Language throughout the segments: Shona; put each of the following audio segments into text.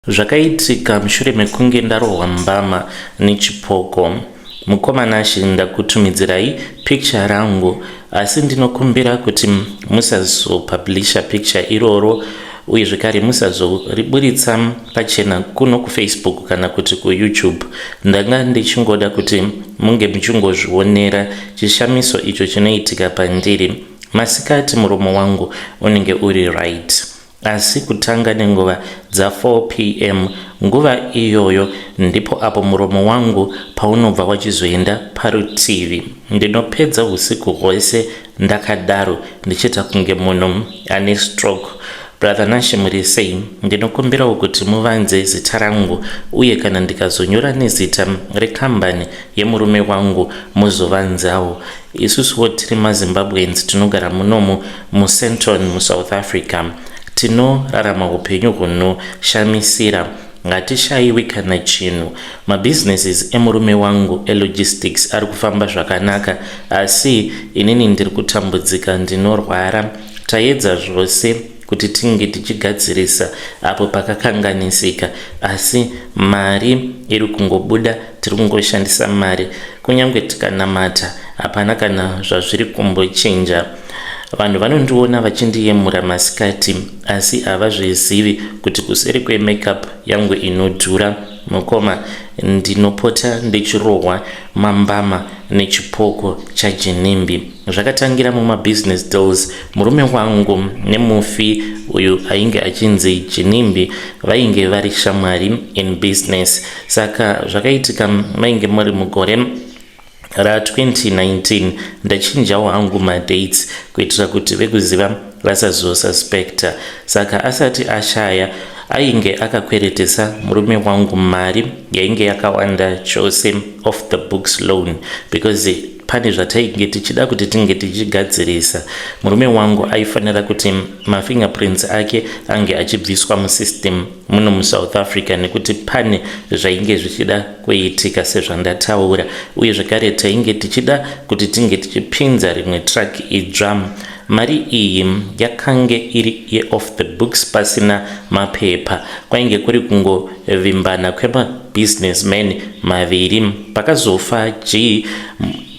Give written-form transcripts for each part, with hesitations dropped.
Zvakaitika mushure mekunge ndarohwa mbama nechipoko. Mukoma Nashe ndakutumidzirai picture rangu asi ndinokumbira kuti musazopublisha picture iroro uye zvekare musazoriburitsa pachena kuno kuFacebook kana kuti kuYouTube. Ndanga ndichingoda kuti munge muchingozvionera chishamiso icho chinoitika pandiri. Masikati muromo wangu unenge uri right. Asi kutanga nenguva dza 4 pm nguva iyoyo ndipo apo muromo wangu paunobva wachizoenda parutivi. Ndinopedza husiku hwese ndakadaro ndichiita kunge munhu ane stroke. Brother Nashe muri sei? Ndinokumbirawo kuti muvanze zita rangu uye kana ndikazonyora nezita rekambani yemurume wangu mozovanzawo. Isusuwo tiri maZimbabweans tinogara munomu muSandton muSouth Africa. Tinorarama hupenyu hunoshamisira. Hatishaiwi kana chinhu. Mabusinesses emurume wangu elogistics ari kufamba zvakanaka asi inini ndiri kutambudzika ndinorwara. Tayedza zvose kuti tinge tichigadzirisa apo pakakanganisika asi mari iri kungobuda tiri kungoshandisa mari kunyange tikanamata hapana kana zvazviri kumbochinja vanhu vanondiona vachindiyemura masikati asi havazvizivi kuti kuseri kwemakeup yangu inodhura mukoma ndinopota ndichirohwa mambama nechipoko chaJinimbi Zvakatangira mumabusiness deals murume wangu nemufi uyu ainge achinzi Jinimbi vainge vari shamwari in business. Saka zvakaitika mainge muri mugore ra2019 ndachinjawo hangu madates kuitira kuti vekuziva vasazosuspecta. Saka asati ashaya ainge akakweretesa murume wangu mari yainge yakawanda chose off the books loan because pane zvatainge tichida kuti tinge tichigadzirisa murume wangu aifanira kuti mafingerprints ake ange achibviswa musystem muno musouth africa nekuti pane zvainge zvichida kuitika sezvandataura uye zvekare tainge tichida kuti tinge tichipinza rimwe truck idzva mari iyi yakange iri yeoff the books pasina mapepa kwainge kuri kungovimbana kwemabusinessman maviri pakazofa g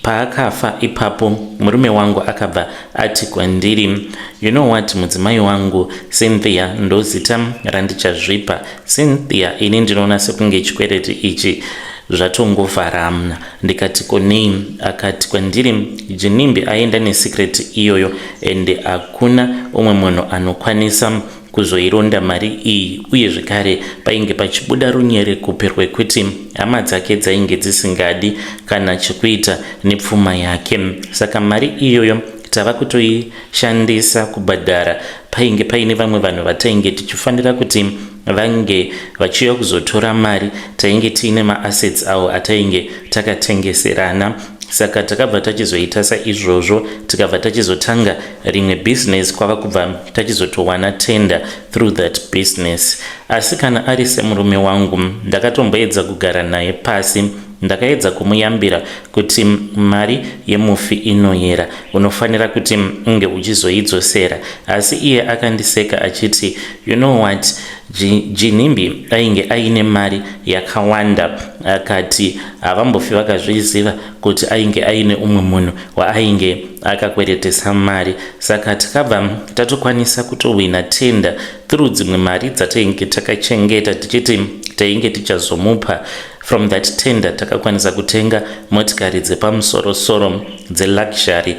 paakafa ipapo murume wangu akabva ati kwandiri you know what mudzimai wangu cynthia ndozita randichazvipa cynthia ini ndinoona sekunge chikwereti ichi zvatongovharamna ndikati konei akati kwandiri jinimbi aenda nesecret iyoyo ende hakuna umwe munhu anokwanisa kuzoironda mari iyi uye zvekare painge pachibuda runyerekupe rwekuti hama dzake dzainge dzisingadi kana chekuita nepfuma yake saka mari iyoyo tava kutoishandisa kubhadhara painge paine vamwe vanhu vatainge tichifanira kuti vange vachiuya kuzotora mari tainge tiine maassets awo atainge takatengeserana saka takabva tachizoita saizvozvo tikabva tachizotanga rimwe business kwava kubva tachizotowana tender through that business asi kana ari semurume wangu ndakatomboedza kugara naye pasi ndakaedza kumuyambira kuti mari yemufi inoyera unofanira kuti unge uchizoidzosera asi iye akandiseka achiti you know what Ginimbi ainge aine mari yakawanda akati havambofi vakazviziva kuti ainge aine umwe munhu waainge akakweretesa mari saka takabva tatokwanisa kutowina tender through dzimwe mari dzatainge takachengeta tichiti tainge tichazomupa from that tender takakwanisa kutenga motikari dzepamusorosoro dzeluxury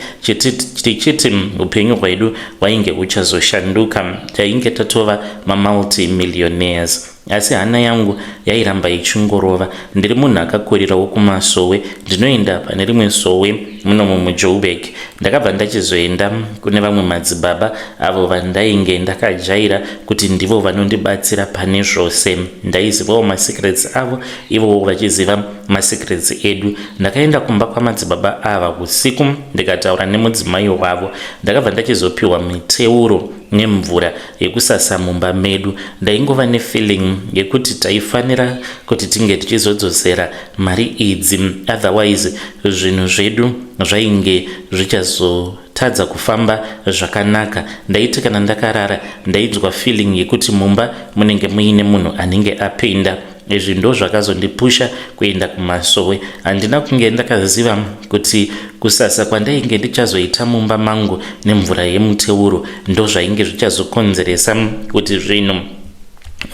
tichiti upenyu hwedu hwainge huchazoshanduka tainge tatova mamulti millionaires asi hana yangu yairamba ichingorova ndiri munhu akakurirawo kumasowe ndinoenda pane rimwe sowe munomu mujoburg ndakabva ndachizoenda kune vamwe madzibaba avo vandainge ndakajaira kuti ndivo vanondibatsira pane zvose ndaizivawo masecrets avo ivowo vachiziva masecrets edu ndakaenda kumba kwamadzibaba ava usiku ndikataura nemudzimai wavo ndakabva ndachizopiwa miteuro. nemvura yekusasa mumba medu. Ndaingova nefeeling yekuti taifanira kuti tinge tichizodzosera mari idzi, otherwise zvinhu zvedu zvainge zvichazotadza kufamba zvakanaka. Ndaiti kana ndakarara, ndainzwa feeling yekuti mumba munenge muine munhu anenge apinda. Izvi ndo zvakazondipusha kuenda kumasowe. Handina kunge ndakaziva kuti kusasa kwandainge ndichazoita mumba mangu nemvura yemuteuro ndo zvainge zvichazokonzeresa kuti zvinhu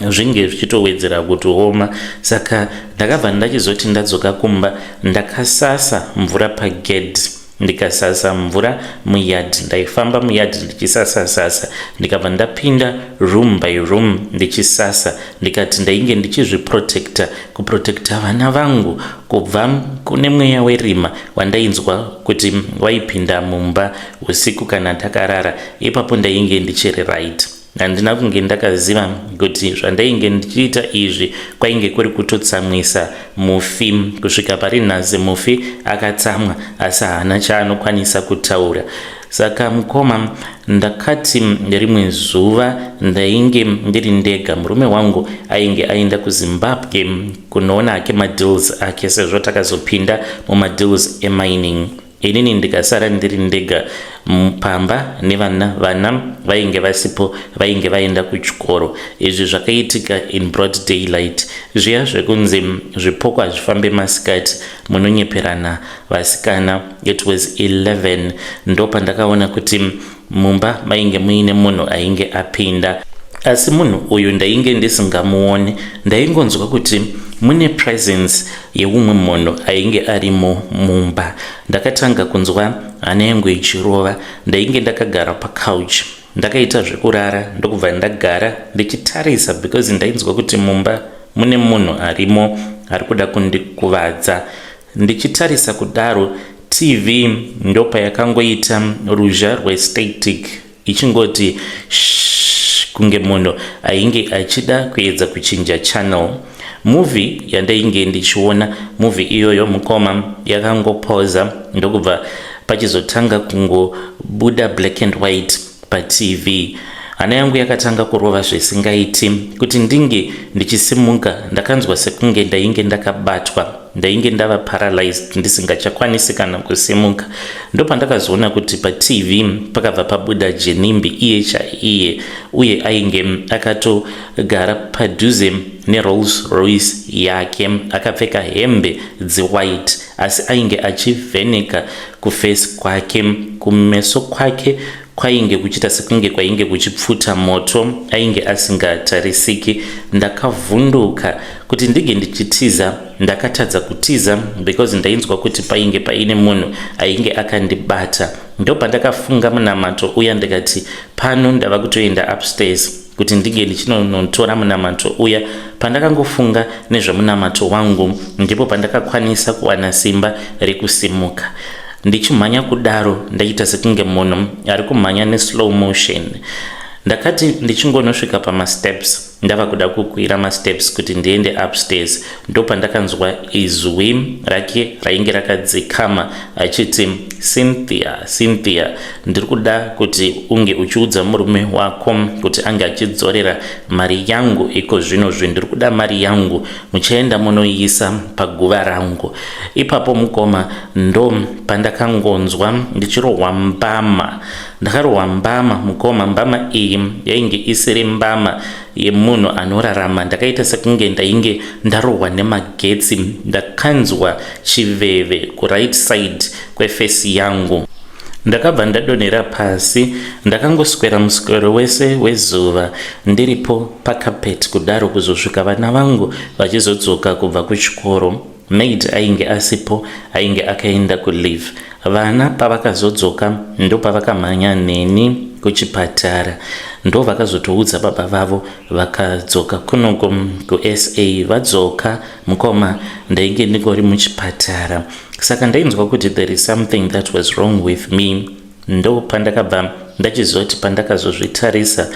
zvinge zvichitowedzera kutooma. Saka ndakabva ndachizoti ndadzoka kumba, ndakasasa mvura pagedhi, ndikasasa mvura muyard. Ndaifamba muyard ndichisasa-sasa, ndikabva ndapinda room by room ndichisasa. Ndikati ndainge ndichizviprotecta, kuprotecta vana vangu kubva kune mweya werima wandainzwa kuti waipinda mumba usiku kana takarara. Ipapo ndainge ndichiri right. Handina kunge ndakaziva kuti zvandainge ndichiita izvi kwainge kuri kutotsamwisa mufi. Kusvika pari nhasi mufi akatsamwa, asi haana chaanokwanisa kutaura. Saka mukoma, ndakati rimwe zuva ndainge ndiri ndega. Murume wangu ainge aenda kuZimbabwe kunoona ake madeals ake, sezvo takazopinda mumadeals emining. Inini ndikasara ndiri ndega pamba nevana. Vana vainge vasipo, vainge vaenda kuchikoro. Izvi zvakaitika in broad daylight. Zviya zvekunzi zvipoko hazvifambe masikati, munonyeperana vasikana. It was 11 ndo pandakaona kuti mumba mainge muine munhu ainge apinda, asi munhu uyu ndainge ndisingamuoni. Ndaingonzwa kuti mune presence yeumwe munhu ainge arimo mumba. Ndakatanga kunzwa hana yangu ichirova. Ndainge ndakagara pacouch, ndakaita zvekurara, ndokubva ndagara ndichitarisa because ndainzwa kuti mumba mune munhu arimo ari kuda kundikuvadza. Ndichitarisa kudaro, TV ndopayakangoita ruzha rwestatic, ichingoti sh, kunge munhu ainge achida kuedza kuchinja channel. Movie yandainge ndichiona, movie iyoyo mukoma, yakangopoza, ndokubva pachizotanga kungobuda black and white paTV. Hana yangu yakatanga kurova zvisingaiti. Kuti ndinge ndichisimuka, ndakanzwa sekunge ndainge ndakabatwa, ndainge ndava paralyzed, ndisingachakwanisi kana kusimuka. Ndopandakazoona kuti paTV pakabva pabuda Jenimbi iye chaiye, uye ainge akatogara padhuze neRolls Royce yake, akapfeka hembe dzewhite, asi ainge achivheneka kuface kwake. Kumeso kwake kwainge kuchiita sekunge kwainge kuchipfuta moto. Ainge asingatarisiki. Ndakavhunduka. Kuti ndinge ndichitiza, ndakatadza kutiza because ndainzwa kuti painge paine munhu ainge akandibata. Ndopandakafunga munamato uya, ndikati pano ndava kutoenda upstairs kuti ndinge ndichinonotora munamato uya. Pandakangofunga nezvemunamato wangu, ndipo pandakakwanisa kuwana simba rekusimuka. Ndichimhanya kudaro, ndaita sekunge munhu ari kumhanya neslow motion. Ndakati ndichingonosvika pamasteps, ndava kuda kukwira masteps kuti ndiende upstairs, ndopandakanzwa izwi rake rainge rakadzikama achiti, "Cynthia, Cynthia, ndiri kuda kuti unge uchiudza murume wako kuti ange achidzorera mari yangu iko zvinozvi. Ndiri kuda mari yangu, muchaenda munoiisa paguva rangu." Ipapo mukoma, ndo pandakangonzwa ndichirohwa mbama. Ndakarohwa mbama mukoma. Mbama iyi yainge isiri mbama yemunhu anorarama. Ndakaita sekunge ndainge ndarohwa nemagetsi. Ndakanzwa chiveve kuright side kweface yangu. Ndakabva ndadonhera pasi. Ndakangoswera muswero wese wezuva ndiripo pacarpet kudaro, kuzosvika vana vangu vachizodzoka kubva kuchikoro. Maid ainge asipo, ainge akaenda kuleave. Vana pavakazodzoka, ndopavakamhanya neni kuchipatara. Ndo vakazotoudza baba vavo, vakadzoka kunoko kuSA. Vadzoka mukoma, ndainge ndingori muchipatara, saka ndainzwa kuti there is something that was wrong with me. Ndo pandakabva ndachizoti pandakazozvitarisa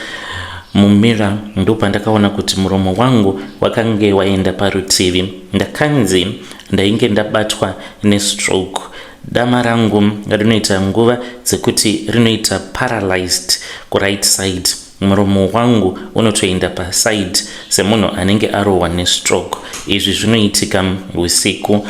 mumirror, ndo pandakaona kuti muromo wangu wakange waenda parutivi. Ndakanzi ndainge ndabatwa nestroke. Dama rangu rinoita nguva dzekuti rinoita paralyzed kuright side. Muromo wangu unotoenda paside semunhu anenge arohwa nestroke. Izvi zvinoitika usiku.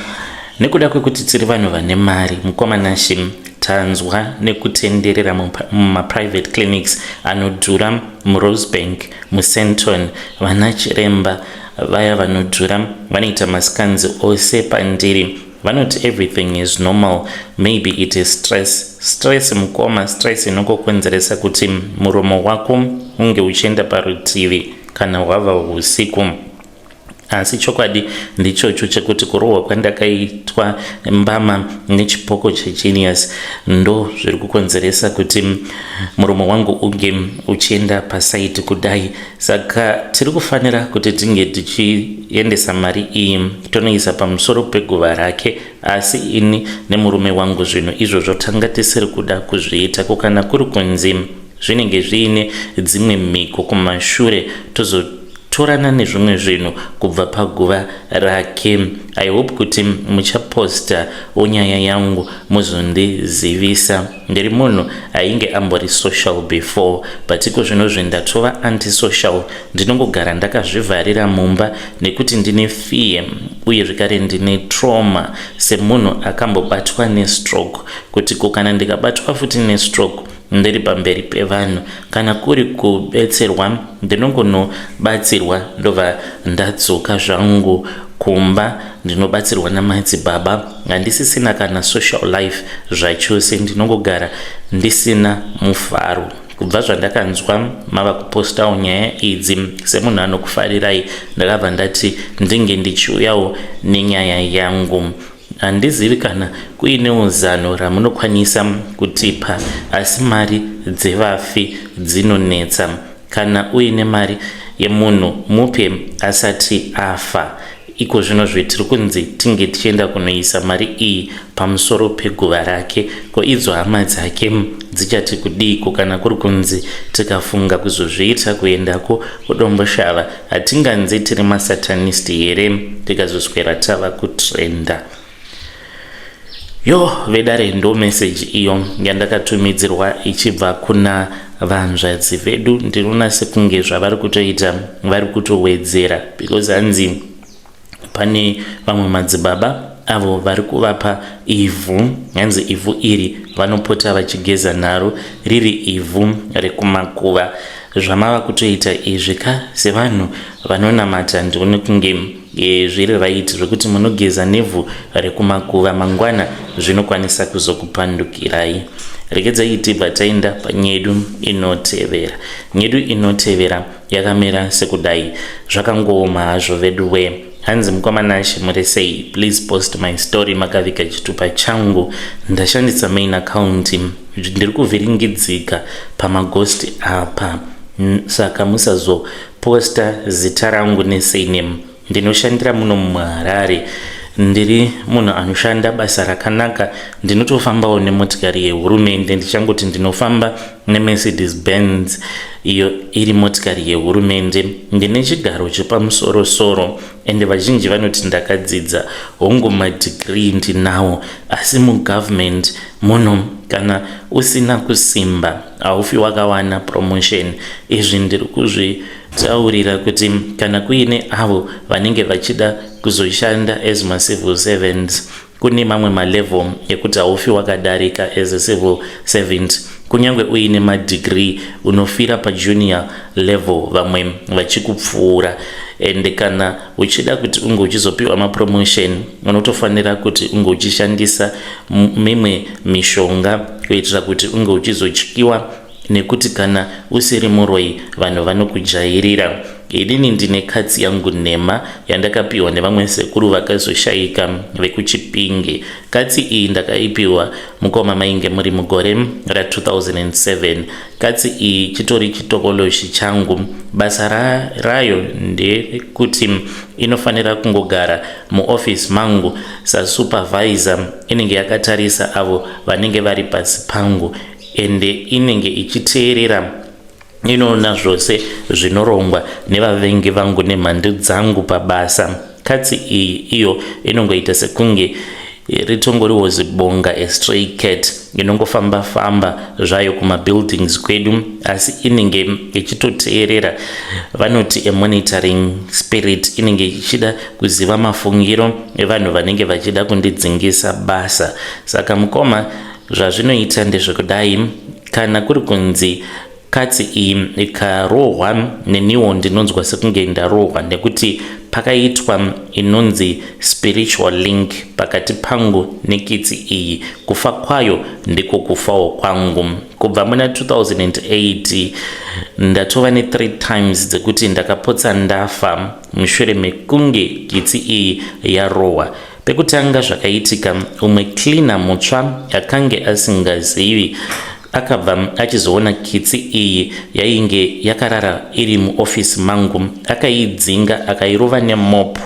Nekuda kwekuti tiri vanhu vane mari, mukoma Nashe, tanzwa nekutenderera mumaprivate clinics anodhura muRosebank, muSandton. Vana chiremba vaya vanodhura vanoita mascans ose pandiri. Vanoti everything is normal, maybe it is stress. Stress mukoma, stress inokokonzeresa kuti muromo wako unge uchienda parutivi kana hwava usiku. Asi chokwadi ndichocho chekuti kurohwa kwandakaitwa mbama nechipoko chegenius ndo zviri kukonzeresa kuti muromo wangu unge uchienda pasaidi kudai. Saka tiri kufanira kuti tinge tichiendesa mari iyi tonoisa pamusoro peguva rake, asi ini nemurume wangu zvinhu izvozvo tanga tisiri kuda kuzviita. Ko kana kuri kunzi zvinenge zviine dzimwe mhiko kumashure, tozotorana nezvimwe zvinhu kubva paguva rake. I hope kuti muchaposta nyaya yangu muzondizivisa. Ndiri munhu ainge ambori social before, but iko zvinozvi ndatova antisocial. Ndinongogara ndakazvivharira mumba nekuti ndine fear, uye zvekare ndine trauma semunhu akambobatwa nestroke, kuti ko kana ndikabatwa futi nestroke ndiri pamberi pevanhu, kana kuri kubetserwa ndinongonobatsirwa ndobva ndadzoka zvangu kumba, ndinobatsirwa namadzibaba. Handisisina kana social life zvachose, ndinongogara ndisina mufaro. Kubva zvandakanzwa mava kupostawo nyaya idzi, semunhu anokufarirai, ndakabva ndati ndinge ndichiuyawo nenyaya yangu. Handizivi kana kuinewo zano ramunokwanisa kutipa, asi mari dzevafi dzinonetsa. Kana uine mari yemunhu, mupe asati afa. Iko zvino zvetiri kunzi tinge tichienda kunoisa mari iyi pamusoro peguva rake, ko idzo hama dzake dzichati kudiko? Kana kuri kunzi tikafunga kuzozviita kuendako kuDomboshava, hatinganzi tiri masatanist here tikazoswera tava kutrenda? Yo vedare, ndo meseji iyo yandakatumidzirwa ichibva kuna vanzvadzi vedu. Ndinoona sekunge zvavari kutoita vari kutowedzera, because hanzi pane vamwe madzibaba avo vari kuvapa ivhu. Hanzi ivhu iri vanopota vachigeza naro, riri ivhu rekumakuva. Zvamava kutoita izvi ka, sevanhu vanonamata, ndione kunge zviri right zvekuti munogeza nevhu rekumakuva. Mangwana zvinokwanisa kuzokupandukirai. Regedzai tibva taenda panyedu inotevera. Nyedu inotevera yakamira sekudai, zvakangooma hazvo vedu we. Hanzi, "Mukoma Nashe, muri sei? Please post my story makaviga chitupa changu. Ndashandisa main account, ndiri kuvhiringidzika pamaghost apa, saka musazoposta zita rangu nesurname. Ndinoshandira muno muHarare. Ndiri munhu anoshanda basa rakanaka, ndinotofambawo nemotikari yehurumende. Ndichangoti ndinofamba neMercedes Benz, iyo iri motikari yehurumende. Ndine chigaro chepamusorosoro, ende vazhinji vanoti ndakadzidza. Hongu, madegree ndinawo, asi mugovernment muno kana usina kusimba haufi wakawana promotion. Izvi ndiri kuzvitaurira kuti kana kuine avo vanenge vachida kuzoshanda as macivil servants, kune mamwe malevel ekuti haufi wakadarika as a civil servant. Kunyange uine madegree, unofira pajunior level vamwe vachikupfuura. Ende kana uchida kuti unge uchizopiwa mapromotion, unotofanira kuti unge uchishandisa mimwe mishonga kuitira kuti unge uchizotyiwa, nekuti kana usiri muroi vanhu vanokujairira. Inini ndine katsi yangu nhema yandakapiwa nevamwe sekuru vakazoshayika vekuChipinge. Katsi iyi ndakaipiwa, mukoma, mainge muri mugore ra2007. Katsi iyi chitori chitokoloshi changu. Basa rayo ndekuti inofanira kungogara muofisi mangu sasupervisor. Inenge yakatarisa avo vanenge vari pasi pangu, ende inenge ichiteerera, inoona zvose zvinorongwa nevavengi vangu nemhandu dzangu pabasa. Katsi iyi iyo inongoita sekunge Ritongoriwo zibonga, a stray cat inongofamba famba zvayo kumabuildings kwedu, asi inenge ichitoteerera. Vanoti a monitoring spirit, inenge ichida kuziva mafungiro evanhu vanenge vachida kundidzingisa basa. Saka mukoma, zvazvinoita ndezvekudai: kana kuri kunzi katsi iyi ikarohwa, neniwo ndinonzwa sekunge ndarohwa, nekuti pakaitwa inonzi spiritual link pakati pangu nekitsi iyi. Kufa kwayo ndiko kufawo kwangu. Kubva muna 2008 ndatova ne3 times dzekuti ndakapotsa ndafa mushure mekunge kitsi iyi yarohwa. Pekutanga zvakaitika, umwe cleaner mutsva akange asingazivi akabva achizoona kitsi iyi yainge yakarara iri muofisi mangu. Akaidzinga, akairova nemop.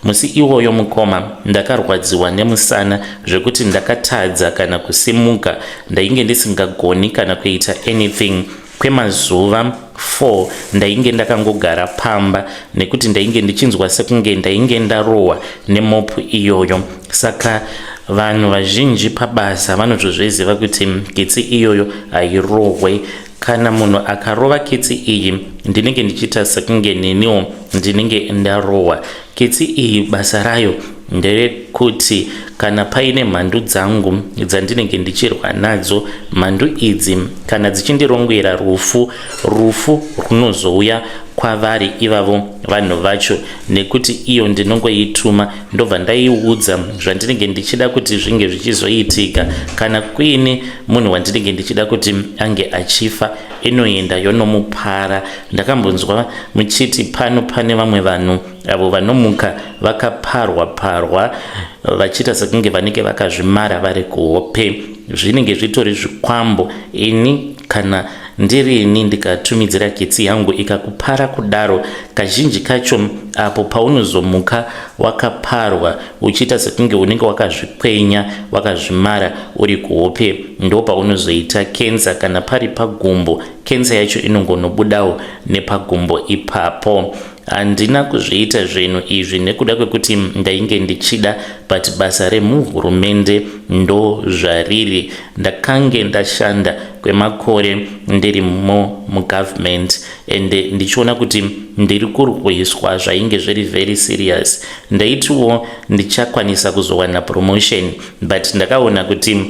Musi iwoyo, mukoma, ndakarwadziwa nemusana zvekuti ndakatadza kana kusimuka. Ndainge ndisingagoni kana kuita anything kwemazuva 4. Ndainge ndakangogara pamba nekuti ndainge ndichinzwa sekunge ndainge ndarohwa nemop iyoyo. Saka vanhu vazhinji pabasa vanotozviziva kuti kitsi iyoyo hairohwe. Kana munhu akarova kitsi iyi, ndinenge ndichiita sekunge neniwo ndinenge ndarohwa. Kitsi iyi basa rayo nderekuti kana paine mhandu dzangu dzandinenge ndichirwa nadzo, mhandu idzi kana dzichindirongwera rufu, rufu runozouya kwavari ivavo vanhu vacho, nekuti iyo ndinongoituma, ndobva ndaiudza zvandinenge ndichida kuti zvinge zvichizoitika. Kana kuine munhu wandinenge ndichida kuti ange achifa, inoenda yonomupara. Ndakambonzwa muchiti pano pane vamwe vanhu avo vanomuka vakaparwa parwa, vachiita sekunge vanenge vakazvimara vari kuhope. Zvinenge zvitori zvikwambo. Ini kana ndirini, ndikatumidzira kitsi yangu ikakupara kudaro, kazhinji kacho apo paunozomuka wakaparwa uchiita sekunge unenge wakazvikwenya, wakazvimara uri kuhope, ndo paunozoita kenza. Kana pari pagumbo, kenza yacho inongonobudawo nepagumbo ipapo. Handina kuzviita zvinhu izvi nekuda kwekuti ndainge ndichida, but basa remuhurumende ndo zvariri. Ndakange ndashanda kwemakore ndirimo mugovernment, ende ndichiona kuti ndiri kurwiswa zvainge zviri very serious. Ndaitiwo ndichakwanisa kuzowana promotion, but ndakaona kuti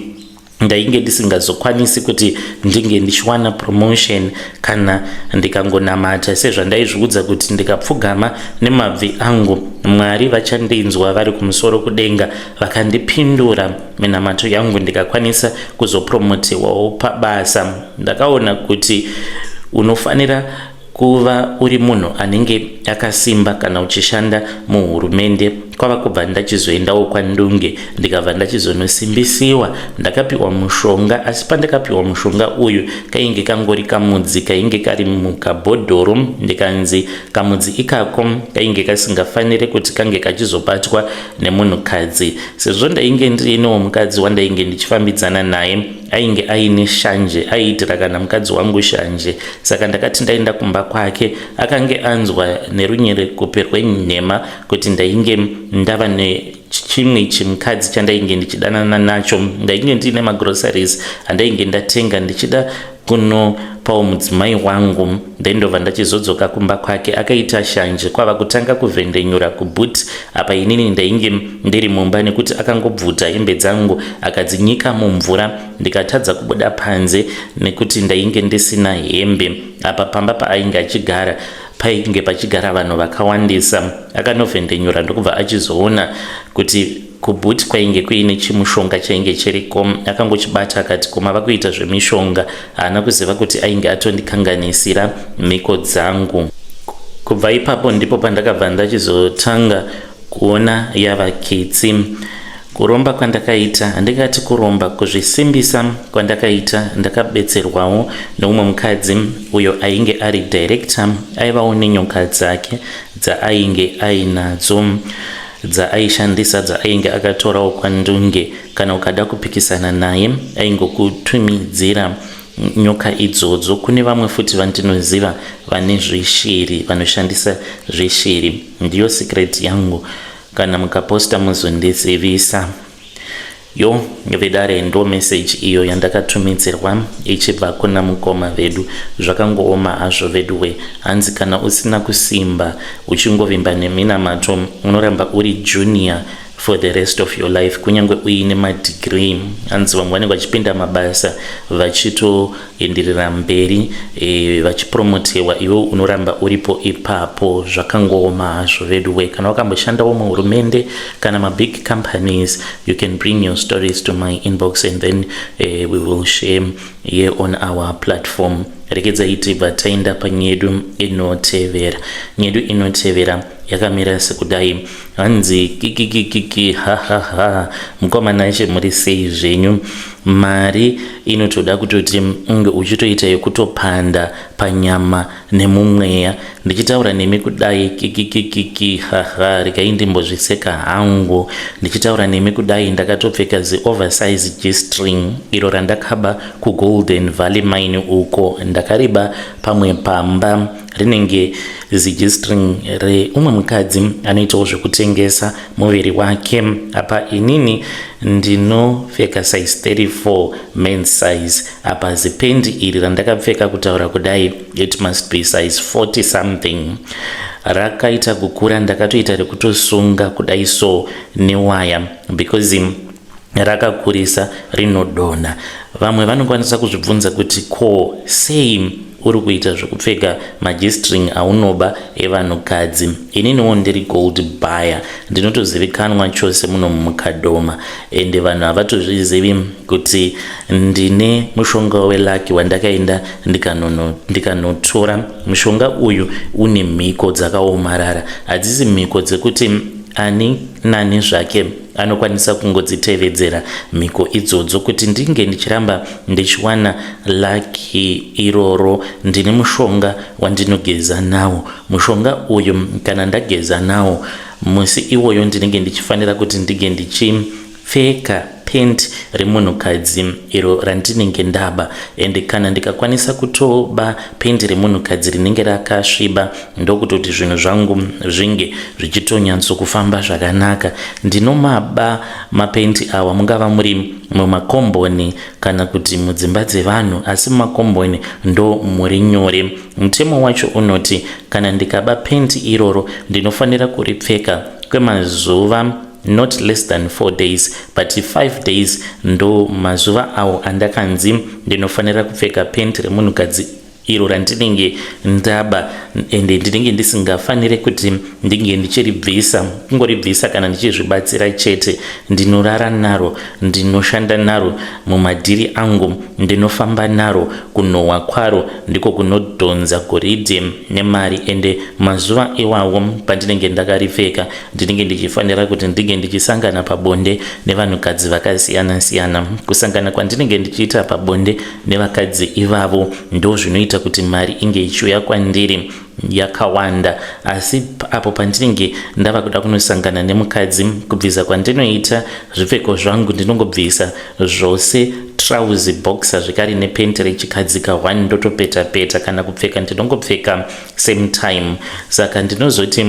ndainge ndisingazokwanisi kuti ndinge ndichiwana promotion kana ndikangonamata sezvandaizviudza kuti ndikapfugama nemabvi angu, Mwari vachandinzwa vari kumusoro kudenga, vakandipindura minamato yangu, ndikakwanisa kuzopromotewawo pabasa. Ndakaona kuti unofanira kuva uri munhu anenge akasimba kana uchishanda muhurumende. Kwava kubva ndachizoendawo kwaNdunge, ndikabva ndachizonosimbisiwa. Ndakapiwa mushonga, asi pandakapiwa mushonga uyu, kainge kangori kamudzi kainge kari mukabhodhoro, ndikanzi kamudzi ikako kainge kasingafaniri kuti kange kachizobatwa nemunhukadzi. Sezvo ndainge ndiinewo mukadzi wandainge ndichifambidzana naye, ainge aine shanje, aiitira kana mukadzi wangu shanje. Saka ndakati ndaenda kumba kwake, akange anzwa nerunyerekupe rwenhema kuti ndainge ndava nechimwe chimukadzi chandainge ndichidanana nacho. Ndainge ndiine magroceries andainge ndatenga ndichida kunopawo mudzimai wangu. Ndaindobva ndachizodzoka kumba kwake, akaita shanje, kwava kutanga kuvhendenyura kuboot. Apa inini ndainge ndiri mumba, nekuti akangobvuta hembe dzangu akadzinyika mumvura, ndikatadza kubuda panze nekuti ndainge ndisina hembe. Apa pamba paainge achigara painge pachigara vanhu vakawandisa. Akanovhendenyura, ndokubva achizoona kuti kuboot kwainge kuine chimushonga chainge chiriko. Akangochibata akati, "Koma vakuita zvemishonga?" Haana kuziva kuti ainge atondikanganisira mhiko dzangu. Kubva ipapo ndipo pandakabva ndachizotanga kuona yava kitsi. Kuromba kwandakaita, handingati kuromba, kuzvisimbisa kwandakaita, ndakabetserwawo neumwe mukadzi uyo ainge ari director, aivawo nenyoka dzake dzaainge ainadzo, dzaaishandisa, dzaainge akatorawo kwaNdunge. Kana ukada kupikisana naye, aingokutumidzira nyoka idzodzo. Kune vamwe futi vandinoziva vane zvishiri, vanoshandisa zvishiri. Ndiyo secret yangu. Kana mukaposta, muzondizivisa. Yo vedare ndo message iyo yandakatumidzirwa ichibva kuna mukoma vedu. Zvakangooma hazvo veduwe. Hanzi kana usina kusimba uchingovimba neminamato unoramba uri junior for the rest of your life kunyange uine madegree. Hanzi vamwe vanenge vachipinda mabasa vachitoenderera mberi e, vachipromotewa iwe unoramba uripo ipapo. Zvakangooma hazvo veduwe. Kana wakamboshandawo muhurumende kana mabig companies, you can bring your stories to my inbox and then we will share here on our platform. Regedzai tibva taenda panyedu inotevera. Nyedu inotevera yakamira sekudai. Hanzi kikikikiki hahaha, mukoma Nashe, muri sei zvenyu? Mari inotoda kutoti unge uchitoita yekutopanda panyama nemumweya. Ndichitaura nemi kudai, kikikikiki haha, regai ndimbozviseka hangu. Ndichitaura nemi kudai ndakatopfeka zioversize G-string iro randakaba kuGolden Valley Mine uko. Ndakariba pamwe pamba, rinenge ziG-string reumwe mukadzi anoitawo zvekutengesa muviri wake. Apa inini ndinopfeka size 34 men's size. Apa zipendi iri randakapfeka, kutaura kudai, it must be size 40 something. Rakaita kukura, ndakatoita rekutosunga kudai so newaya because rakakurisa, rinodonha. Vamwe vanokwanisa kuzvibvunza kuti ko sei uri kuita zvekupfeka maG-string aunoba evanhukadzi? Ininiwo ndiri gold buyer, ndinotozivikanwa chose muno mukadoma, ende vanhu havatozvizivi kuti ndine mushonga weluck wandakaenda ndikanotora. Mushonga uyu une mhiko dzakaomarara, hadzisi mhiko dzekuti ani nani zvake anokwanisa kungodzitevedzera mhiko idzodzo. Kuti ndinge ndichiramba ndichiwana luck iroro, ndine mushonga wandinogeza nawo. Mushonga uyu, kana ndageza nawo musi iwoyo, ndinenge ndichifanira kuti ndinge ndichipfeka pent remunhukadzi iro randinenge ndaba. Ende kana ndikakwanisa kutoba pendi remunhukadzi rinenge rakasviba, ndokutoti zvinhu zvangu zvinge zvichitonyatsokufamba zvakanaka. Ndinomaba mapendi awa mungava muri mumakomboni kana kuti mudzimba dzevanhu, asi mumakomboni ndo muri nyore. Mutemo wacho unoti kana ndikaba pendi iroro, ndinofanira kuripfeka kwemazuva not less than 4 days, but 5 days ndo mazuva awo andakanzi ndinofanira kupfeka penti remunhukadzi iro randinenge ndaba. Ende ndinenge ndisingafaniri kuti ndinge ndichiribvisa, kungoribvisa kana ndichizvibatsira chete. Ndinorara naro, ndinoshanda naro mumadhiri angu, ndinofamba naro. Kunhuhwa kwaro ndiko kunodhonza goridhe nemari. Ende mazuva iwawo pandinenge ndakaripfeka, ndinenge ndichifanira kuti ndinge ndichisangana pabonde nevanhukadzi vakasiyana-siyana. Kusangana kwandinenge ndichiita pabonde nevakadzi ivavo ndo zvinoita kuti mari inge ichiuya kwandiri yakawanda. Asi apo pandinenge ndava kuda kunosangana nemukadzi, kubvisa kwandinoita zvipfeko zvangu, ndinongobvisa zvose, trouser, boxer zvekare nepenti rechikadzika 1, ndotopeta peta. Kana kupfeka ndinongopfeka same time. Saka ndinozoti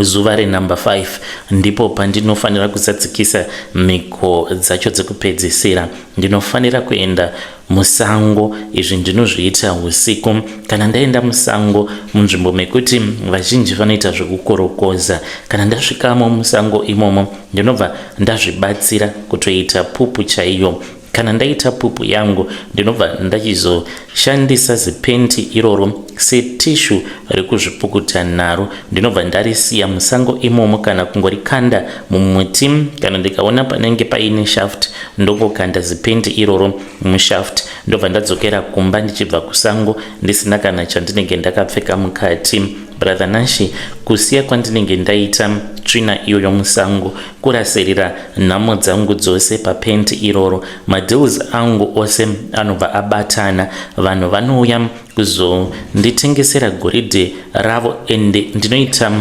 zuva renumber 5 ndipo pandinofanira kuzadzikisa mhiko dzacho dzekupedzisira. Ndinofanira kuenda musango. Izvi ndinozviita usiku. Kana ndaenda musango, munzvimbo mekuti vazhinji vanoita zvekukorokoza, kana ndasvikamo musango imomo, ndinobva ndazvibatsira kutoita pupu chaiyo. Kana ndaita pupu yangu, ndinobva ndachizoshandisa zipenti iroro setissue rekuzvipukuta naro. Ndinobva ndarisiya musango imomo kana kungorikanda mumuti. Kana ndikaona panenge paine shaft, ndongokanda zipenti iroro mushaft, ndobva ndadzokera kumba ndichibva kusango ndisina kana chandinenge ndakapfeka mukati. Brother Nashi, kusiya kwandinenge ndaita tsvina iyoyo musango kurasirira nhamo dzangu dzose papenti iroro. Madeals angu ose anobva abatana, vanhu vanouya kuzonditengesera goridhe ravo, ende ndinoita.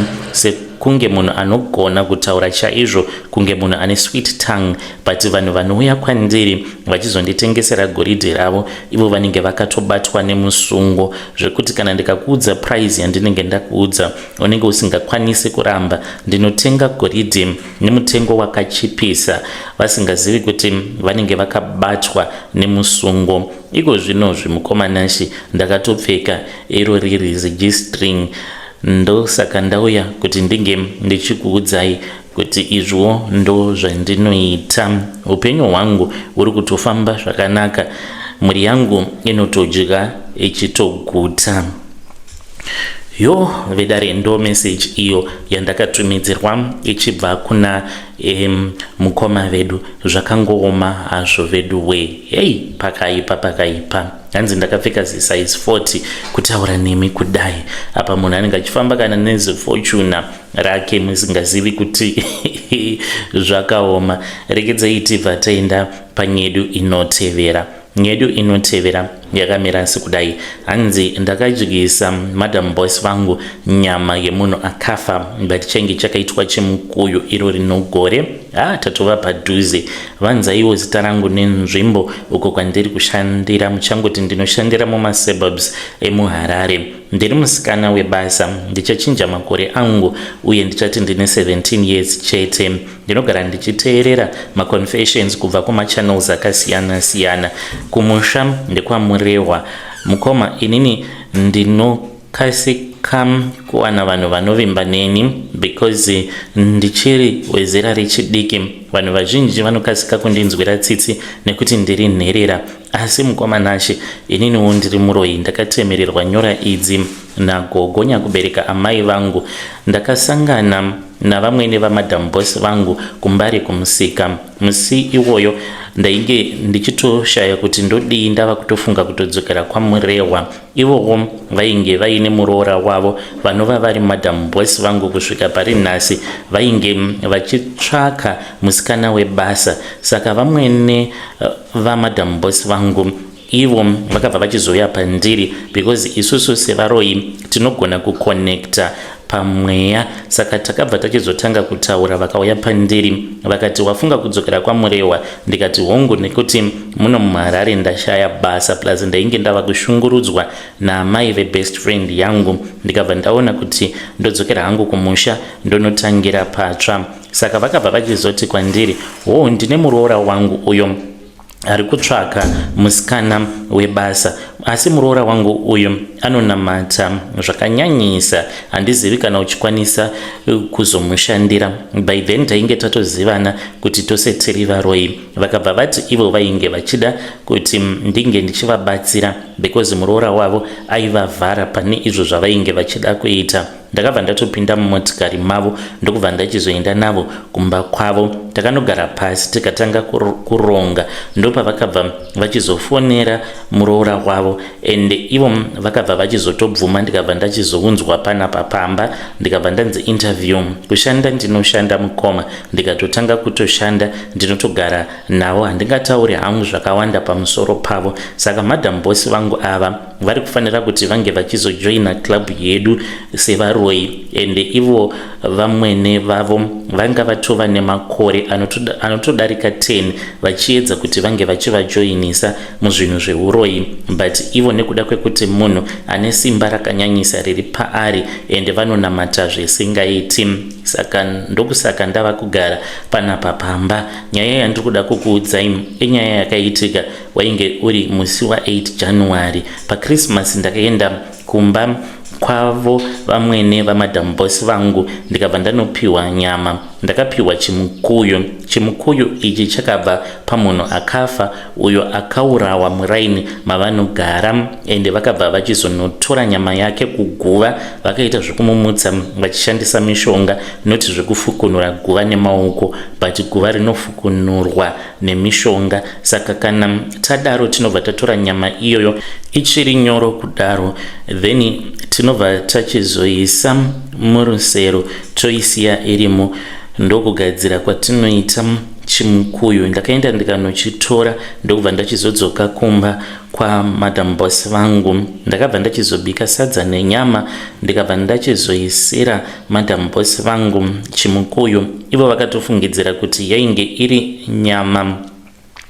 kunge munhu anogona kutaura chaizvo, kunge munhu ane sweet tongue, but vanhu vanouya kwandiri vachizonditengesera goridhe ravo, ivo vanenge vakatobatwa nemusungo, zvekuti kana ndikakuudza price yandinenge ndakuudza, unenge usingakwanisi kuramba. Ndinotenga goridhe nemutengo wakachipisa, vasingazivi kuti vanenge vakabatwa nemusungo. Iko zvinozvi, mukoma Nashi, ndakatopfeka iro riri zigstring. Ndosaka ndauya kuti ndinge ndichikuudzai kuti izvo ndo zvandinoita. Upenyu hwangu huri kutofamba zvakanaka, mhuri yangu inotodya ichitoguta. Yo vedare, ndo message iyo yandakatumidzirwa ichibva kuna mukoma vedu. Zvakangooma hazvo vedu we. Hei, pakaipa, pakaipa. Hanzi ndakapfeka zisize 40 kutaura nemi kudai. Apa munhu anenge achifamba kana neziFortuner rake, musingazivi kuti zvakaoma. Rekedzai tibva taenda panyedu inotevera. Nyedu inotevera yakamira sekudai. Hanzi ndakadyisa madam boss vangu nyama yemunhu akafa, but chainge chakaitwa chemukuyu iro rinogore. Ha, tatova padhuze. Vanzaiwo zita rangu nenzvimbo uko kwandiri kushandira. Muchangoti ndinoshandira mumasuburbs emuHarare. Ndiri musikana webasa. Ndichachinja makore angu uye ndichati ndine 17 years chete. Ndinogara ndichiteerera maconfessions kubva kumachannels akasiyana-siyana. Kumusha ndekwaMurehwa. Mukoma, inini ndinokasika kuwana vanhu vanovimba neni because ndichiri wezera rechidiki. Vanhu vazhinji vanokasika kundinzwira tsitsi nekuti ndiri nherera. Asi mukoma Nashe, ininiwo ndiri muroyi. Ndakatemererwa nyora idzi nagogo nyakubereka amai vangu. Ndakasangana navamwene vamadam boss vangu kuMbare kumusika. Musi iwoyo ndainge ndichitoshaya kuti ndodii, ndava kutofunga kutodzokera kwaMurehwa. Ivowo vainge vaine muroora wavo vanova vari madam boss vangu kusvika pari nhasi. Vainge vachitsvaka musikana webasa. Saka vamwene vamadam boss vangu ivo vakabva vachizouya pandiri, because isusu sevaroyi tinogona kuconnecta pamweya. Saka takabva tachizotanga kutaura. Vakauya pandiri vakati, "Wafunga kudzokera kwaMurehwa?" Ndikati, "Hongu, nekuti muno muHarare ndashaya basa, plus ndainge ndava kushungurudzwa naamai vebest friend yangu." Ndikabva ndaona kuti ndodzokera hangu kumusha, ndonotangira patsva. Saka vakabva vachizoti kwandiri, "Ho, ndine muroora wangu uyo ari kutsvaka musikana webasa, asi muroora wangu uyu anonamata zvakanyanyisa. Handizivi kana uchikwanisa kuzomushandira." By then tainge tatozivana kuti tose tiri varoi. Vakabva vati ivo vainge vachida kuti ndinge ndichivabatsira because muroora wavo aivavhara pane izvo zvavainge vachida kuita. Ndakabva ndatopinda mumotikari mavo, ndokubva ndachizoenda navo kumba kwavo. Takanogara pasi, tikatanga kuronga. Ndopavakabva vachizofonera muroora wavo, ende ivo vakabva vachizotobvuma. Ndikabva ndachizounzwa panapa pamba, ndikabva ndanzi interview. Kushanda ndinoshanda, mukoma. Ndikatotanga kutoshanda, ndinotogara navo. Handingatauri hangu zvakawanda pamusoro pavo. Saka madam boss vangu ava vari kufanira kuti vange vachizojoina club yedu sevaroi, ende ivo vamwene vavo vanga vatova nemakore anotodarika 10 vachiedza kuti vange vachivajoinisa muzvinhu zveuroi, but ivo nekuda kwekuti munhu ane simba rakanyanyisa riri paari, ende vanonamata zvisingaiti. Saka ndokusaka ndava kugara panapa pamba. Nyaya yandiri kuda kukuudzai inyaya yakaitika wainge uri musi wa8 January, paChristmas. Ndakaenda kumba kwavo vamwene vamadam boss vangu, ndikabva ndanopiwa nyama. Ndakapiwa chimukuyu. Chimukuyu ichi chakabva pamunhu akafa uyo akaurawa muraini mavanogara, ende vakabva vachizonotora nyama yake kuguva, vakaita zvekumumutsa vachishandisa mishonga, noti zvekufukunura guva nemaoko, but guva rinofukunurwa nemishonga. Saka kana tadaro, tinobva tatora nyama iyoyo ichiri nyoro kudaro, then tinobva tachizoisa murusero, toisiya irimo. Ndokugadzira kwatinoita. Chimukuyu ndakaenda ndikanochitora ndokubva ndachizodzoka kumba kwamadam boss vangu. Ndakabva ndachizobika sadza nenyama ndikabva ndachizoisira madam boss vangu chimukuyu. Ivo vakatofungidzira kuti yainge iri nyama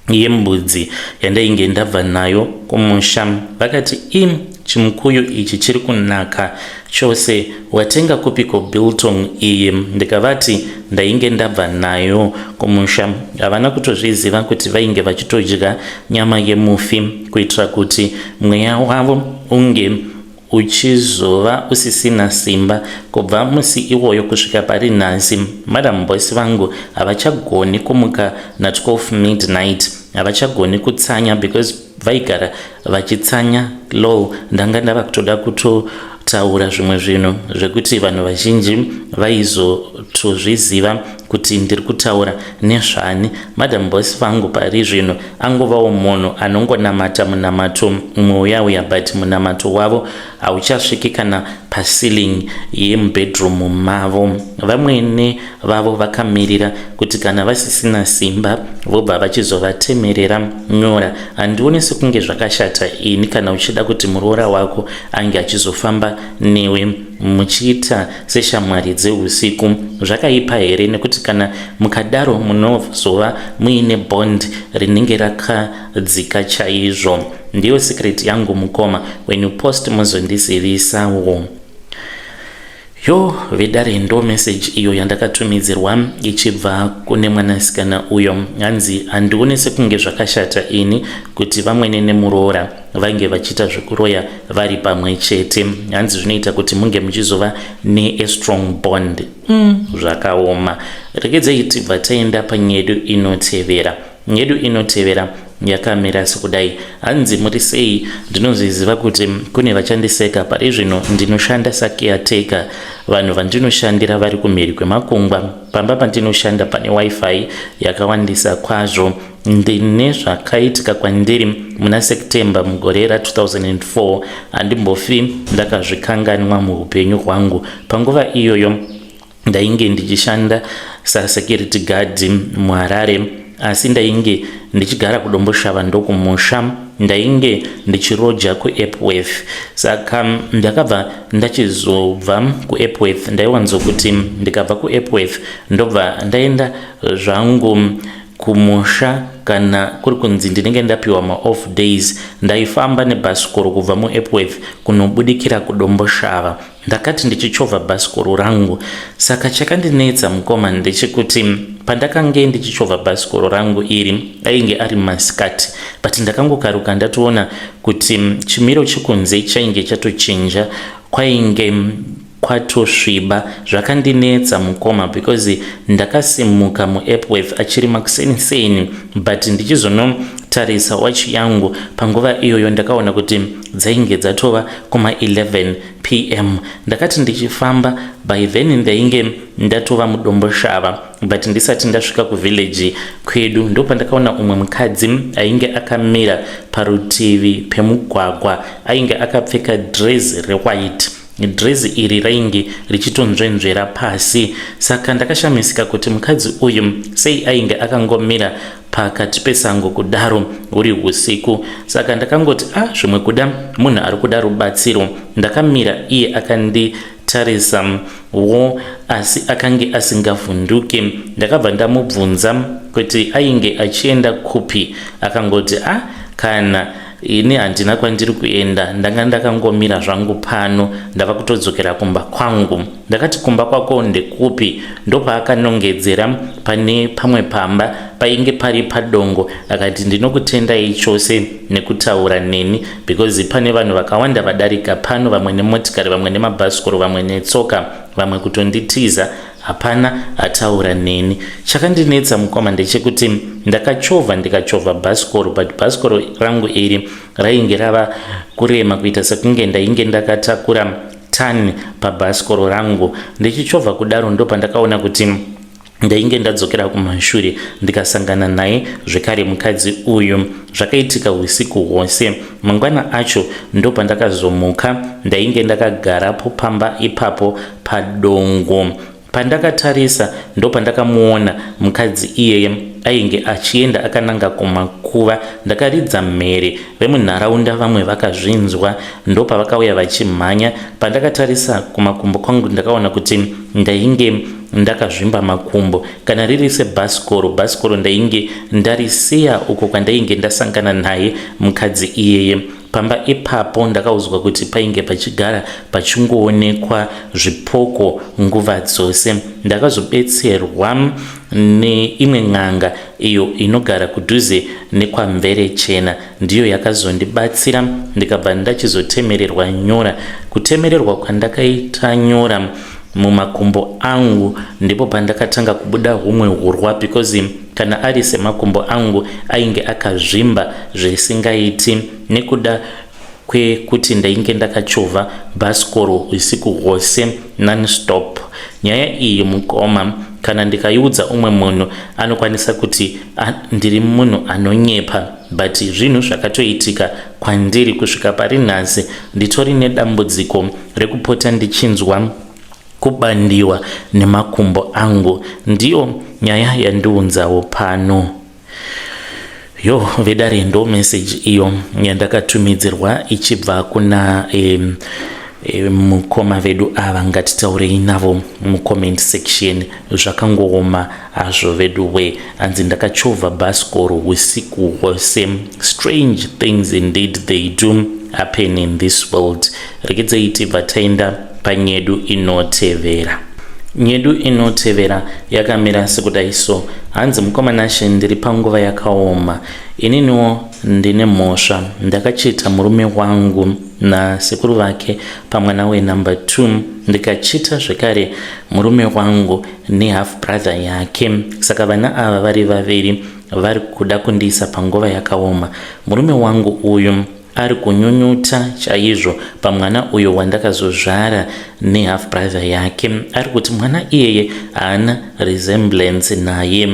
yembudzi yandainge ndabva nayo kumusha. Vakati i chimukuyu ichi chiri kunaka chose, watenga kupiko biltong iyi? Ndikavati ndainge ndabva nayo kumusha. Havana kutozviziva kuti vainge vachitodya nyama yemufi kuitira kuti mweya wavo unge uchizova usisina simba. Kubva musi iwoyo kusvika pari nhasi, madam boss vangu havachagoni kumuka na 12 midnight, havachagoni kutsanya because vaigara vachitsanya. Lol, ndanga ndava kutoda kutotaura zvimwe zvinhu zvekuti vanhu vazhinji vaizotozviziva kuti ndiri kutaura nezvani. Madam boss vangu pari zvino angovawo munhu anongonamata munamato umwe uya uya, but munamato wavo hauchasviki kana paceiling yemubedroom mavo. Vamwene vavo vakamirira kuti kana vasisina simba vobva vachizovatemerera nyora. Handioni sekunge zvakashata ini kana uchida kuti muroora wako ange achizofamba newe muchiita seshamwari dzeusiku. Zvakaipa here? Nekuti kana mukadaro munozova muine bond rinenge rakadzika chaizvo. Ndiyo secret yangu mukoma, when you post muzondizivisawo. Yo vedare, ndo message iyo yandakatumidzirwa ichibva kune mwanasikana uyo. Hanzi handione sekunge zvakashata ini kuti vamwene nemuroora vange vachiita zvekuroya vari pamwe chete. Hanzi zvinoita kuti munge muchizova neastrong bond. Zvakaoma. Regedzei tibva taenda panyedu inotevera. Nyedu inotevera yakamira sekudai. Hanzi muri sei? Ndinozviziva kuti kune vachandiseka. Pari zvino ndinoshanda sacaretaker. Vanhu vandinoshandira vari kumhiri kwemakungwa. Pamba pandinoshanda pane wifi yakawandisa kwazvo. Ndine zvakaitika kwandiri muna September mugore ra2004, handimbofi ndakazvikanganwa muupenyu hwangu. Panguva iyoyo ndainge ndichishanda sasecurity guard muHarare, asi ndainge ndichigara kuDomboshava, ndokumusha. Ndainge ndichiroja kuEpworth, saka ndakabva ndachizobva kuEpworth. Ndaiwanzokuti ndikabva kuEpworth ndobva ndaenda zvangu kumusha kana kuri kunzi ndinenge ndapiwa maoff days. Ndaifamba nebhasikoro kubva muEpworth kunobudikira kuDomboshava. Ndakati ndichichovha bhasikoro rangu, saka chakandinetsa mukoma ndechekuti pandakange ndichichovha bhasikoro rangu iri ainge ari masikati, but ndakangokaruka ndatoona kuti chimiro chekunze chainge chatochinja, kwainge kwatosviba. Zvakandinetsa mukoma because ndakasimuka muEpworth achiri makuseniseni, but ndichizonotarisa wachi yangu panguva iyoyo ndakaona kuti dzainge dzatova kuma 11 pm. Ndakati ndichifamba, by then ndainge ndatova muDomboshava, but ndisati ndasvika kuvillage kwedu, ndopandakaona umwe mukadzi ainge akamira parutivi pemugwagwa. Ainge akapfeka dress rewhite. Dress iri rainge richitonzvenzvera pasi, saka ndakashamisika kuti mukadzi uyu sei ainge akangomira pakati pesango kudaro huri usiku. Saka ndakangoti a ah, zvimwe kuda munhu ari kuda rubatsiro. Ndakamira, iye akanditarisa wo, asi akange asingavhunduki. Ndakabva ndamubvunza kuti ainge achienda kupi. Akangoti a ah, kana ini handina kwandiri kuenda, ndanga ndakangomira zvangu pano, ndava kutodzokera kumba kwangu. Ndakati kumba kwako ndekupi? Ndopaakanongedzera pane pamwe pamba painge pari padongo, akati ndinokutendai chose nekutaura neni because pane vanhu vakawanda vadarika pano, vamwe nemotikari, vamwe nemabhasikoro, vamwe netsoka, vamwe kutonditiza, hapana ataura neni. Chakandinetsa mukoma ndechekuti ndakachovha ndikachovha bhasikoro, but bhasikoro rangu iri rainge rava kurema kuita sekunge ndainge ndakatakura tani pabhasikoro rangu. Ndichichovha kudaro ndopandakaona kuti ndainge ndadzokera kumashure, ndikasangana naye zvekare mukadzi uyu. Zvakaitika usiku hwose. Mangwana acho ndopandakazomuka, ndainge ndakagarapo pamba ipapo padongo. Pandakatarisa ndopandakamuona mukadzi iyeye. Ainge achienda akananga kumakuva. Ndakaridza mhere, vemunharaunda vamwe vakazvinzwa ndopavakauya vachimhanya. Pandakatarisa kumakumbo kwangu ndakaona kuti ndainge ndakazvimba makumbo. Kana riri sebhasikoro, bhasikoro ndainge ndarisiya uko kwandainge ndasangana naye mukadzi iyeye. Pamba ipapo ndakaudzwa kuti painge pachigara pachingoonekwa zvipoko nguva dzose. Ndakazobetserwa neimwe n'anga iyo inogara kudhuze nekwaMverechena ndiyo yakazondibatsira ndikabva ndachizotemererwa nyora. Kutemererwa kwandakaita nyora mumakumbo angu ndipo pandakatanga kubuda humwe hurwa because kana ari semakumbo angu ainge akazvimba zvisingaiti nekuda kwekuti ndainge ndakachovha bhasikoro usiku hwose nonstop. Nyaya iyi mukoma kana ndikaiudza umwe munhu anokwanisa kuti ndiri munhu anonyepa but zvinhu zvakatoitika kwandiri kusvika pari nhasi nditori nedambudziko rekupota ndichinzwa kubandiwa nemakumbo angu. Ndiyo nyaya yandiunzawo pano. Yo vedare ndo message iyo yandakatumidzirwa ichibva kuna mukoma vedu ava. Ngatitaurei navo mucomment section. Zvakangooma hazvo vedu we. Hanzi ndakachovha bhasikoro usiku hwose. Strange things indeed they do happen in this world. Regedzei tibva taenda panyedu inotevera. Nyedu inotevera yakamira sekudai so. Hanzi mukoma Nashe, ndiri panguva yakaoma. Ininiwo ndine mhosva. Ndakachita murume wangu nasekuru vake pamwana wenumber 2, ndikachita zvekare murume wangu nehalf brother yake. Saka vana ava vari vaviri vari kuda kundiisa panguva yakaoma. Murume wangu uyu ari kunyunyuta chaizvo pamwana uyo wandakazozvara nehalf brother yake. Ari kuti mwana iyeye haana resemblance naye,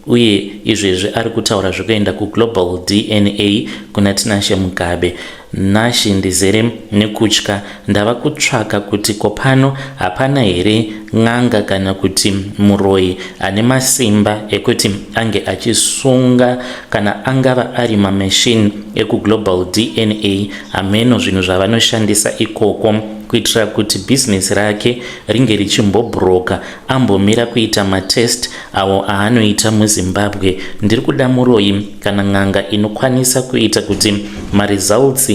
uye izvezvi ari kutaura zvekuenda kuGlobal DNA kuna Tinashe Mugabe. Nashe, ndizere nekutya. Ndava kutsvaka kuti kopano hapana here n'anga kana kuti muroyi ane masimba ekuti ange achisunga, kana angava ari mamachine ekuGlobal DNA, hameno zvinhu zvavanoshandisa ikoko, kuitira kuti bhizinesi rake ringe richimbobhuroka, ambomira kuita matest awo aanoita muZimbabwe. Ndiri kuda muroyi kana n'anga inokwanisa kuita kuti maresults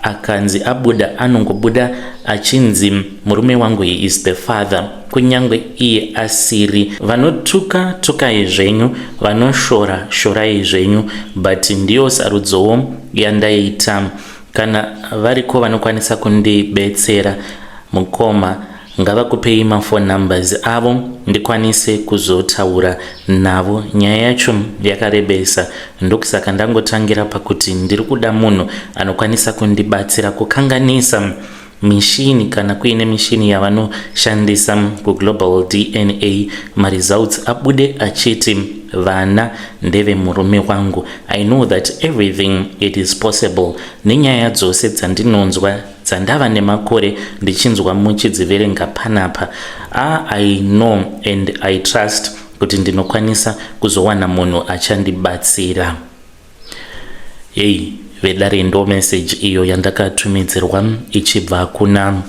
akanzi abuda anongobuda achinzi murume wangu, he is the father, kunyange iye asiri. Vanotuka tukai zvenyu, vanoshora shorai zvenyu, but ndiyo sarudzowo yandaita. Kana variko vanokwanisa kundibetsera, mukoma, ngavakupei maphone numbers avo ndikwanise kuzotaura navo. Nyaya yacho yakarebesa, ndokusaka ndangotangira pakuti ndiri kuda munhu anokwanisa kundibatsira kukanganisa mishini, kana kuine mishini yavanoshandisa kuGlobal DNA, maresults abude achiti vana ndevemurume wangu. I know that everything, it is possible. Nenyaya dzose dzandinonzwa, dzandava nemakore ndichinzwa muchidziverenga panapa, I know and I trust kuti ndinokwanisa kuzowana munhu achandibatsira. Hei vedare, ndo message iyo yandakatumidzirwa ichibva kuna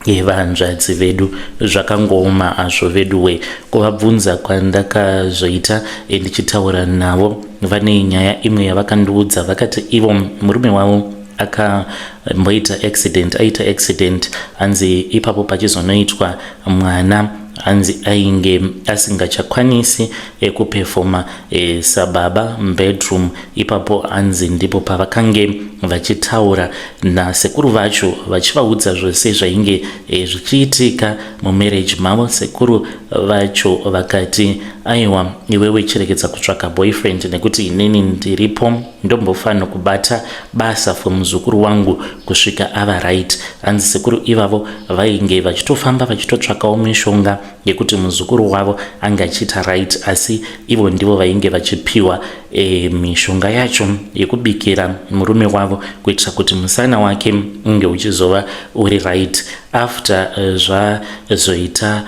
yevanzvadzi vedu. Zvakangooma hazvo veduwe. Kuvabvunza kwandakazoita ndichitaura navo, vane nyaya imwe yavakandiudza. Vakati ivo murume wavo akamboita accident, aita accident. Hanzi ipapo pachizonoitwa mwana, hanzi ainge asingachakwanisi kupefoma sababa mubedroom. Ipapo hanzi ndipo pavakange vachitaura nasekuru vacho, vachivaudza zvose zvainge zvichiitika mumarriage mavo. Sekuru vacho vakati, "Aiwa, iwewe chiregedza kutsvaka boyfriend nekuti inini ndiripo, ndombofanira kubata basa for muzukuru wangu kusvika ava right." Hanzi sekuru ivavo vainge vachitofamba vachitotsvakawo mishonga yekuti muzukuru wavo ange achiita right, asi ivo ndivo vainge vachipiwa mishonga yacho yekubikira murume wavo kuitira kuti musana wake unge uchizova uri right. After zvazoita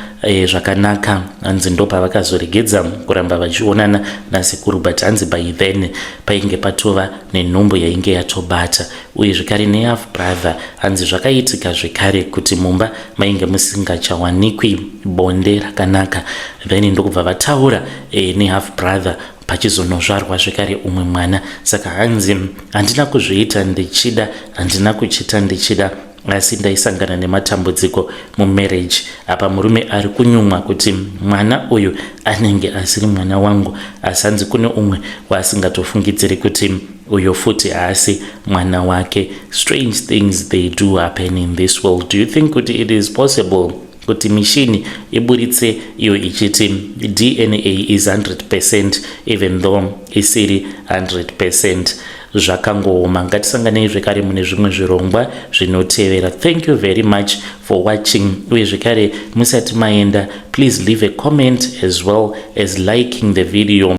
zvakanaka, hanzi ndopavakazoregedza kuramba vachionana nasekuru, but hanzi by then painge patova nenhumbu yainge yatobata. Uye zvekare nehalf brother, hanzi zvakaitika zvekare kuti mumba mainge musingachawanikwi bonde rakanaka. Then ndokubva vataura nehalf brother, pachizonozvarwa zvekare umwe mwana. Saka hanzi handina kuzviita ndichida, handina kuchita ndichida, asi ndaisangana nematambudziko mumarriage. Apa murume ari kunyumwa kuti mwana uyu anenge asiri mwana wangu, asi hanzi kune umwe waasingatofungidziri kuti uyo futi haasi mwana wake. Strange things, they do happen in this world. Do you think kuti it is possible kuti mishini iburitse iyo ichiti DNA is 100%, even though isiri 100%? Zvakangooma. Ngatisanganei zvekare mune zvimwe zvirongwa zvinotevera. Thank you very much for watching. Uye zvekare, musati maenda, please leave a comment as well as liking the video.